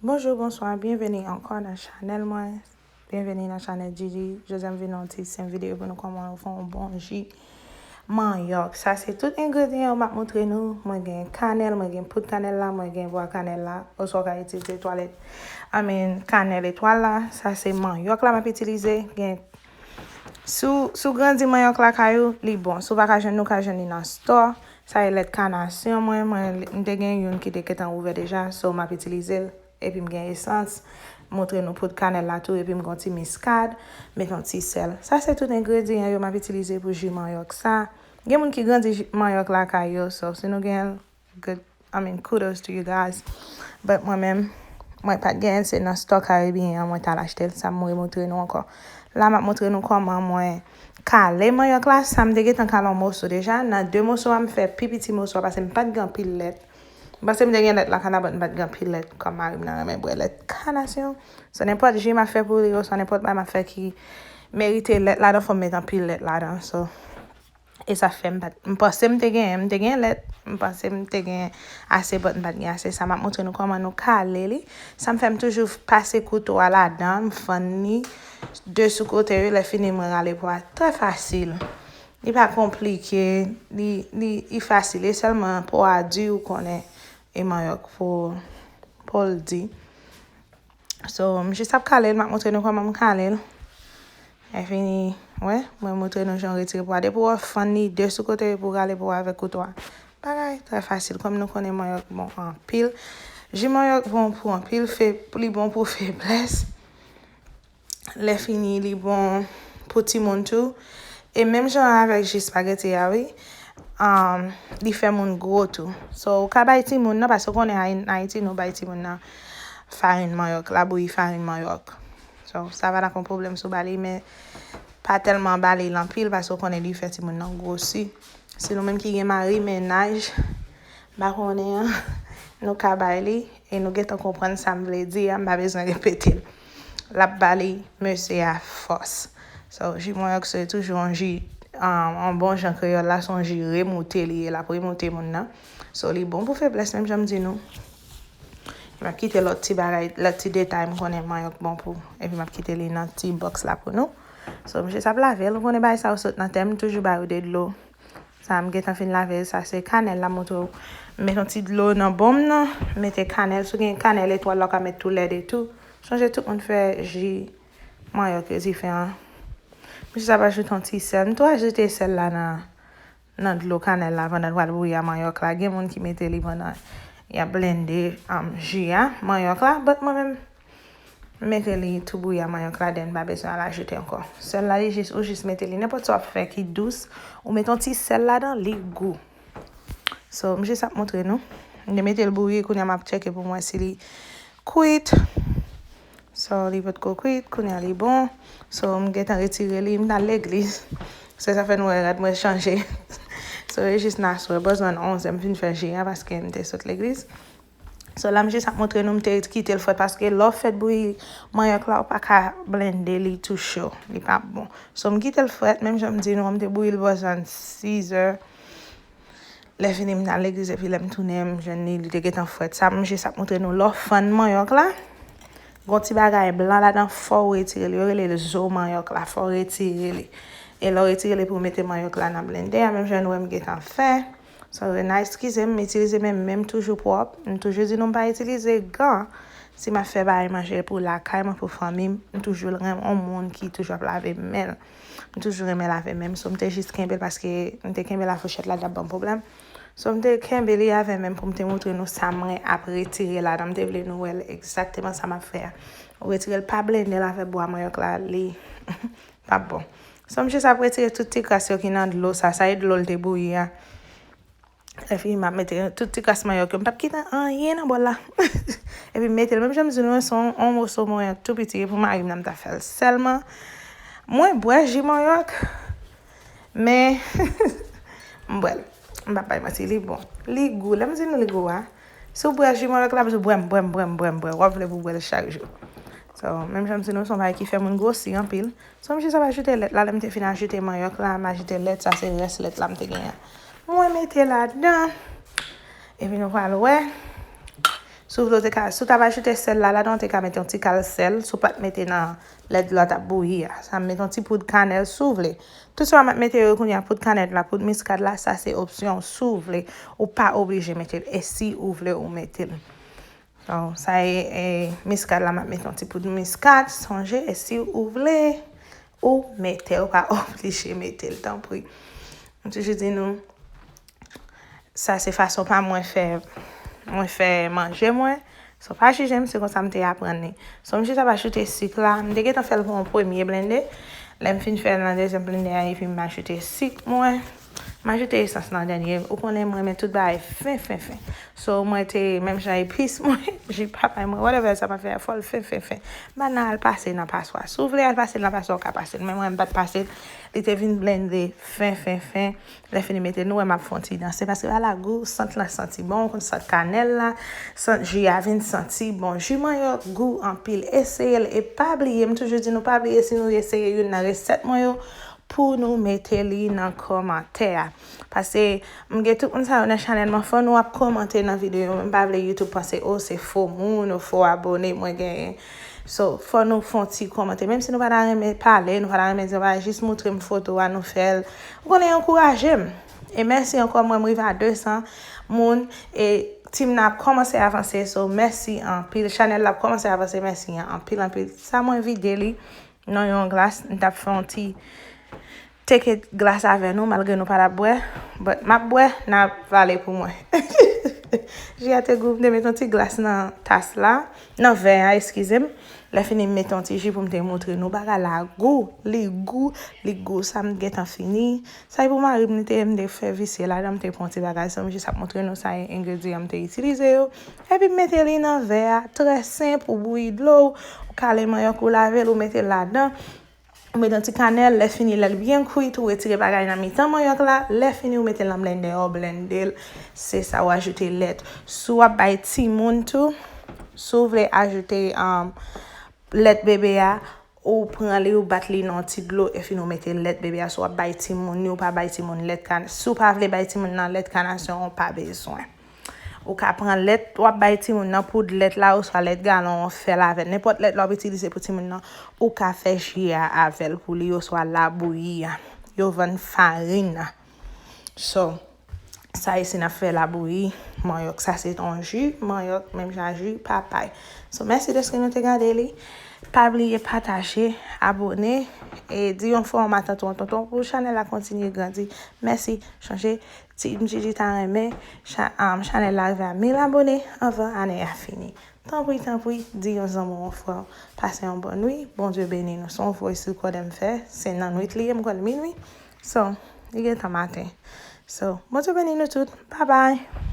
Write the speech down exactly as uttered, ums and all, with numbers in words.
Bonjou, bonswa, byenveni ankò nan chanèl mwen. Byenveni nan chanèl Gigi. Jodi a m vin yon ti senp videyo pou nou kòman fè yon bon ji manyòk. Sa se tout engredyan yo m ap montre nou. Mwen gen kanèl, mwen gen poud kanèl la, mwen gen bwa kanèl la. Oswa w ka itilize twalèt, I mean, kanèl etwal la. Sa se manyòk la m ap itilize. Gen Si w, si w grandi manyòk lakay ou, li bon. Si w pa ka jwenn, nou ka jwenn li nan store. Sa e lèt kanasyon mwen. Mwen, m te gen youn ki te gentan ouvè deja, so m ap itilize l. Epi m gen esans. Montre nou poud kanèl la tou, epi m gen yon ti miskad, met yon ti sèl. Sa se tout engredyan yo m ap itilize pou ji manyòk sa. Gen moun ki grandi ji manyòk lakay yo, so si nou gen l, good, I mean, kudos to you guys. But mwen menm, mwen pa t genyen, se nan store Caribbean an mwen t al achte l, sa m remontre nou ankò. La m ap montre nou kòman mwen kale manyòk la. Sa m te gentan kale yon moso deja. Nan de moso a, m fè pi piti moso a paske m pa t gen anpil lèt. M panse m te gen lèt lakay la, but m pa t gen anpil lèt kòm mari m nan renmen bwè lèt kanasyon. So nenpòt ji m ap fè pou li, oswa nenpòt bagay m ap fè ki merite lèt ladan, fò m met anpil lèt ladan. So, e sa fè m pa t, m panse m te gen, m te gen lèt, m panse m te gen ase, but m pa t gen ase. Sa m ap montre nou kòman nou kale li. Sa m fè, m toujou pase kouto a ladan, m fann li de sou kote yo, lè fini mwen rale po a. Trè fasil. Li pa konplike, li, li, li fasil. E sèlman po a di ou konnen e manyòk pou, pou l di. So, m jis ap kale l, m ap montre nou kòman m kale l. Lè fini, wè, mwen montre nou jan w retire po a. Depi w fann li de sou kote pou w rale po a avèk kouto a. Bagay trè fasil, kòm nou konnen manyòk bon anpil. Ji manyòk bon pou anpil, fe, li bon pou feblès. Lè fini, li bon pou timoun tou. E menm jan avèk ji espageti a, wi. Um, li fè moun gwo tou. So, ou ka bay timoun nan, paske ou konnen Ay-, Ayiti, nou bay timoun nan farin manyòk, la bouyi farin manyòk. So, sa pa t ap yon pwoblèm si w ba li, men pa tèlman ba li l anpil, paske ou konnen li fè timoun nan gwosi. Si nou menm ki gen mari, mennaj, m pa konnen an, nou ka bay li, e nou gentan konprann sa m vle di a, m pa bezwen repete l. L ap ba li mesye a fòs. So, ji manyòk se toujou yon ji, um, yon bon jan kreyòl la, se yon ji remoute li ye, l ap remoute moun nan. So, li bon pou feblès, menm jan m di nou. M ap kite lòt ti bagay, lòt ti detay m konnen manyòk bon pou. Epi m ap kite li nan ti bòks la pou nou. So, m jis ap lave l, ou konnen bagay sa yo sot nan tè m, m toujou ba yo de dlo. Sa, m gentan fin lave l, sa se kanèl la, m montre w. M met yon ti dlo nan bon m nan, m mete kanèl, si w gen kanèl etwal la, w ka met tou lède tou. Sonje tout moun fè ji manyòk yo diferan. M jis ap ajoute yon ti sèl. M tou ajoute sèl la nan, nan dlo kanèl la pandan n pral bouyi a manyòk la. Gen moun ki mete li pandan y ap blende, um, ji a, manyòk la. But mwen menm, m mete li tou bouyi a manyòk la, then m pa bezwen al ajoute ankò. Sèl la, li jis, ou jis mete li. Nenpòt sa w ap fè ki dous, ou mete yon ti sèl ladan, li gou. So, m jis ap montre nou. M te mete l bouyi, kounye a m ap tcheke pou m wè si li kwit. So, li potko kwit, kounye a li bon. So, m gentan retire li, m t al legliz. Se sa fè nou wè rad mwen chanje. So, e jis nan aswè, bòzwen onz è, m fin fè ji a paske m te sot legliz. So, la, m jis ap montre nou, m te kite l frèt paske lè w fèt bouyi manyòk la, ou pa ka blende li tou cho. Li pa bon. So, m kite l frèt, menm jan m di nou, m te bouyi l bòzwen sizè. Lè fini, m t al legliz, epi lè m tounen, m jwenn li, li te gentan frèt. Sa, m jis ap montre nou lè w fann manyòk la. Gon ti bagay blan ladan, fò w retire l. Yo rele l zo manyòk la, fò w retire li. E lè w retire li pou w mete manyòk la nan blendè a, menm jan nou wè m gentan fè. So, n a eskize m, m itilize men m, men m toujou pwòp. M toujou di nou m pa itilize gan. Si m ap fè bagay manje pou lakay mwen, pou fanmi m, m toujou renmen yon moun ki toujou ap lave men l. M toujou renmen lave men m, so m te jis kenbe l paske m te kenbe lafouchèt la, l t ap ban m pwoblèm. So m te kenbe li avè men m pou m te montre nou sa mwen ap retire ladan. M te vle nou wè l egzakteman sa m ap fè a. Ou retire l, pa blende l avè bwa manyòk la, li p ap bon. So m jis ap retire tout ti kras yo ki nan dlo sa. Sa e dlo l te bouyi a. Lè fini, m ap mete tout ti kras manyòk yo. M p ap kite anyen nan bòl la. Epi m mete l. Menm jan m di nou, se yon, yon moso manyòk tou piti. E pou mari m nan, m ta fè l sèlman. Mwen bwè ji manyòk, men m bwè l. M p ap bay manti, li bon. Li gou. Lè m di nou li gou a, si w bwè ji manyòk la, m di w bwè m, bwè m, bwè m, bwè m, bwè. W ap vle pou w bwè l chak jou. So, menm jan m di nou, se yon bagay ki fè moun gwosi anpil. So, m jis ap ajoute lèt la. Lè m te fin ajoute manyòk la, m ajoute lèt. Sa se rès lèt la m te genyen. Mwen mete ladan. Epi nou pral wè. Si w vle, w te ka, si w t ap ajoute sèl la ladan, w te ka mete yon ti kal sèl, si w pa t mete nan lè dlo a t ap bouyi a. Sa m mete yon ti poud kanèl, si w vle. Tout sa m ap mete yo kounye a, poud kanèl la, poud miskad la, sa se opsyon w, si w vle. Ou pa oblije mete l. E si ou vle, ou mete l. Bon, sa e, e miskad la, m ap mete yon ti poud miskad, sonje, e si ou vle, ou mete l, ou pa oblije mete l, tanpri. M toujou di nou, sa se fason pa mwen fè, mwen fè manje mwen. So, pa jije m, se konsa m te aprann li. So, m jis ap ajoute sik la. M te gentan fè l pou yon premye blende. Lè m fin fè l nan dezyèm blende a, epi m ajoute sik mwen. M ajoute esans nan dènye. Ou konnen m renmen tout bagay fen, fen, fen. So, mwen te, menm jan epis mwen, ji papay mwen, whatever sa m ap fè a, fò l fen, fen, fen. M pa nan al pase nan paswa. Si w vle al pase l nan paswa, ou ka pase l. Men mwen, m pa t pase l. Li te vin blende fen, fen, fen. Lè fini mete l, nou wè m ap fè yon ti danse. Paske ala gou, sant lan santi bon, ou konn sant kanèl la, sant ji a vin santi bon. Ji manyòk gou anpil. Eseye l e pa bliye, m toujou di nou pa bliye si nou eseye youn nan resèt mwen yo, pou nou mete li nan kòmantè a. Paske m gen tout moun sa yo nan chanèl mwen, fò nou ap kòmante nan videyo yo. M pa vle YouTube panse, o, se fo moun, ou fo abone mwen genyen. So, fò nou fè yon ti kòmante. Menm si nou pa ta renmen pale, nou pa ta renmen di yon bagay, jis moutre m foto a, nou fè l. Ou konnen, ankouraje m. E mèsi ankò, mwen, m rive a de san moun, e team nan ap kòmanse avanse, so, mèsi anpil. Chanèl la ap kòmanse avanse, mèsi anpil, anpil. Sa mwen vide li nan yon glas, m t ap fè yon ti teke glas avè nou, malgre nou pa t ap bwè. But m ap bwè, n ap vale pou mwen. Ji a te gou, m te met yon ti glas nan tas la, nan vè a, eskize m. Lè fini, m met yon ti ji pou m te moutre nou bagay la gou. Li gou, li gou. Sa m gentan fini. Sa e pou mari m, li te, m te fè visye ladan, m te pran yon ti bagay. So, m jis ap moutre nou sa e engredyan m te itilize yo. Epi m mete li nan vè a, trè senp, ou bouyi dlo, ou kale manyòk, ou lave l, ou mete l ladan. Ou mete yon ti kanèl, lè fini, lè l byen kwit, ou retire bagay nan mitan manyòk la, lè fini, ou mete l nan blendè, ou blende l, se sa, ou ajoute lèt. Si w ap bay timoun tou, si w vle ajoute, um, lèt bebe a, ou pran li, ou bat li nan yon ti dlo, epi nou mete lèt bebe a, si w ap bay timoun li, ou pa bay timoun lèt kan-, si w pa vle bay timoun nan lèt kanasyon, ou pa bezwen. Ou ka pran lèt w ap bay timoun nan, poud lèt la, oswa lèt galon, ou fè l avè l. Nenpòt lèt la w ap itilize pou timoun nan, ou ka fè ji a avè l pou li, oswa labouyi a. Yo vann farin nan. So, sa isi n ap fè labouyi manyòk. Sa se yon ji manyòk, menm jan ji papay. So, mèsi dèske nou te gade li. Pa bliye pataje, abone, e di yon frè, yon matant, yon tonton pou chanèl la kontinye grandi. Mèsi. Chonje, ti, m Gigi ta renmen cha-, um, chanèl la rive a mil abone anvan ane a fini. Tanpri, tanpri, di yon zanmi w, yon frè w, pase yon bòn nuit. Bondye beni nou. Se yon voice record m fè, se nan nuit li ye, m kwè l minui. So, li gentan maten. So, Bondye beni nou tout. Bye bye.